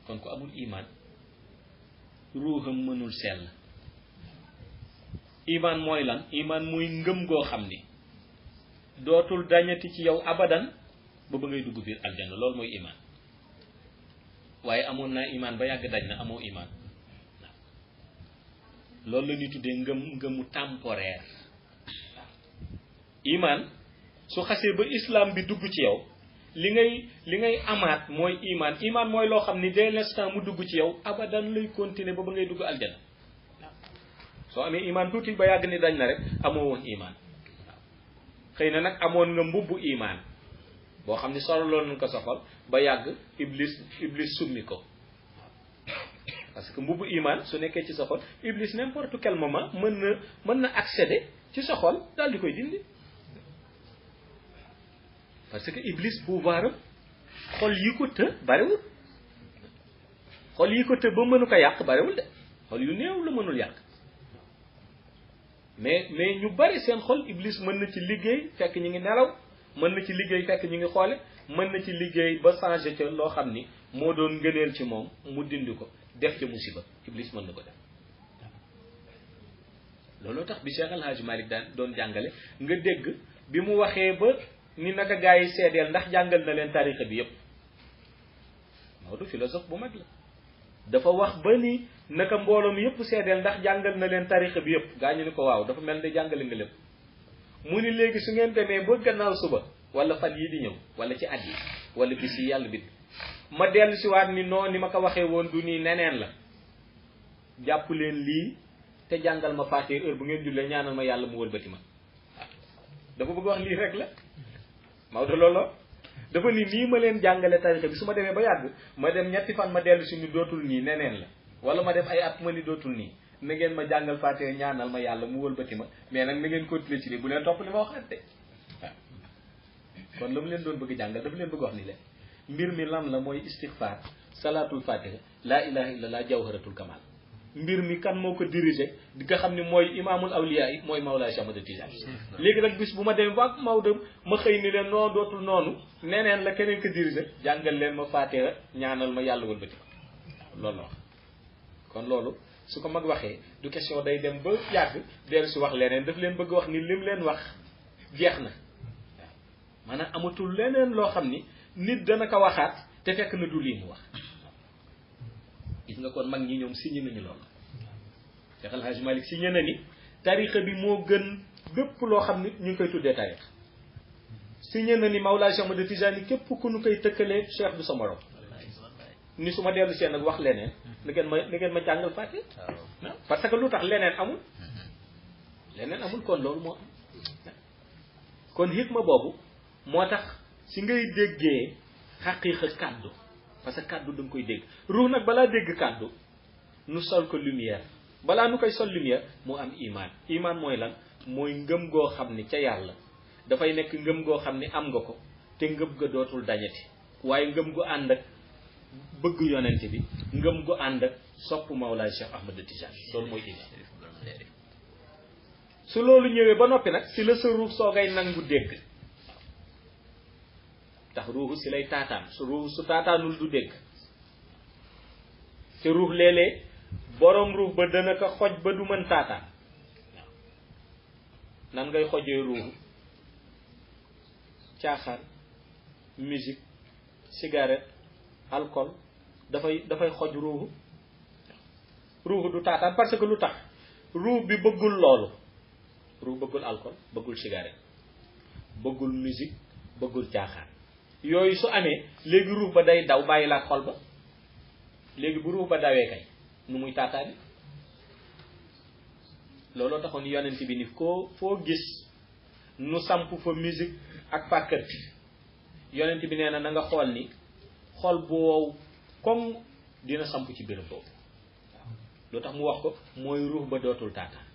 kon ku amul iman ruuxam mënul sell. iman mooy lan? iman mooy ngëm goo xam ni dootul dañati ci yow abadan ba ngay dugg biir aljanna. loolu mooy iman. waaye amoon naa iman ba yàgg dañ na amoo iman. loolu la ñuy tuddee ngëmu temporaire. iman su xasee ba islam bi dugg ci yow li ngay amaat mooy iman. iman mooy loo xam ni dès l'instant mu dugg ci yow abadan lay continuer ba ngay dugg aljana. soo amee iman tuuti ba yàgg ni dañ na rek amoo woon iman. xëy na nag amoon nga mbubbu iman boo xam ni sololoon nañ ko sa xol ba yàgg iblis summi ko. parce que mbubbu iman su nekkee ci sa xol iblis n'importe quel moment mën na accéder ci sa xol daal di koy dindi. parce que iblis pouvoir am xol yi ko të barewul. xol yi ko të ba mënu ko yàq barewul de xol yu néew la mënul yàq. mais ñu bari seen xol iblis mën na ci liggéey fekk ñu ngi nelaw, mën na ci liggéey fekk ñu ngi xoole, mën na ci liggéey ba changé ca loo xam ni moo doon ngëneel ci moom mu dindi ko def ca musiba. iblis mën na ko def. looloo tax bi Cheikh El Hadj Malick daan doon jàngale nga dégg bi mu waxee ba ni naka gaa yi seedeel ndax jàngal na leen tarixa bi yépp. Maodo philosophe bu mag la dafa wax ba ni naka mbooloo mi yépp seedeel ndax jàngal na leen tarixa bi yépp. gaa ñu ni ko waaw dafa mel ne jàngale nga lépp. mu ni léegi su ngeen demee ba gannaaw suba wala fan yi di ñëw wala ci at yi wala bis yi yàlla bit ma dellu si waat ni non ni ma ko waxee woon du nii neneen la, jàpp leen lii te jàngal ma fàttee heure bu ngeen jullee ñaanal ma yàlla mu wëlbati ma. dafa bëgg wax lii rek la Maodo looloo dafa ni nii ma leen jàngale tarixa bi su ma demee ba yàgg ma dem ñetti fan ma dellu si ni dootul nii neneen la, wala ma def ay at ma ni dootul nii, na ngeen ma jàngal fàttee ñaanal ma yàlla mu wëlbati ma, mais nag na ngeen continuer ci lii bu leen topp li ma waxaat de. waaw kon la mu leen doon bëgg jàngal dafa leen bëgg wax ni leen mbir mi lan la mooy istighfar, salatul fatiha, laa ilaha illallah, jawharatul kamal. mbir mi kan moo ko dirigé di nga xam ne mooy imaamul awliya yi mooy Mawlaay Cheikh Ahmad Tijaani. léegi nag bis bu ma demee ba Maodo ma xëy ni leen noo dootul noonu neneen la keneen ko dirigé, jàngal leen ma fatiha ñaanal ma yàlla wëlbati ma. loolu la wax. kon loolu su ko mag waxee du question day dem ba yàgg dellu si wax leneen, daf leen bëgg wax ni lim leen wax jeex na. waaw maanaam amatul leneen loo xam ni nit dana ko waxaat te fekk na du lii mu wax. gis nga kon mag ñi ñoom signé nañu loolu. Cheikh El Hadj Malick signé na ni tarixa bi moo gën bépp loo xam ni ñu ngi koy tuddee tarixa. signé na ni Mawlaay Cheikh Ahmad Tijaani képp ku ñu koy tëkkalee cheikh du sa morom. ni su ma dellu seen nag wax leneen ni ngeen ma jàngal fàtte. parce que lu tax leneen amul. leneen amul kon loolu moo am. kon hikma boobu moo tax si ngay déggee xaqiiqa kàddu. parce que kàddu da nga koy dégg ruux nag balaa dégg kàddu nu sol ko lumière, balaa nu koy sol lumière mu am iman. iman mooy lan? mooy ngëm goo xam ni ca yàlla dafay nekk ngëm goo xam ni am nga ko te ngëm ga dootul dañati, waaye ngëm gu ànd ak bëgg yonent bi, ngëm gu ànd ak sopp Mawlaay Cheikh Ahmad Tijaani. loolu mooy iman. su loolu ñëwee ba noppi nag si la sa ruux soogay nangu dégg. tax ruuxu si lay taataan, su ruuxu su taataanul du dégg. te ruux léeg-léeg boroom ruux ba dana ko xoj ba du mën taataan. waaw nan ngay xojee ruuxu? caaxaan, musique, cigarette, alcool dafay xoj ruuxu. ruuxu du taataan parce que lu tax? ruux bi bëggul loolu. ruux bëggul alcool, bëggul cigarette, bëggul musique, bëggul caaxaan. yooyu su amee léegi ruux ba day daw bàyyi laa xol ba. léegi bu ruux ba dawee kay nu muy taataani. looloo taxoon yonent bi ni foo gis nu samp fa musique ak pàkkat yonent bi nee na nga xool ni xol bu wow comme dina samp ci béréb boobu. waaw loo tax mu wax ko mooy ruux ba dootul taataan.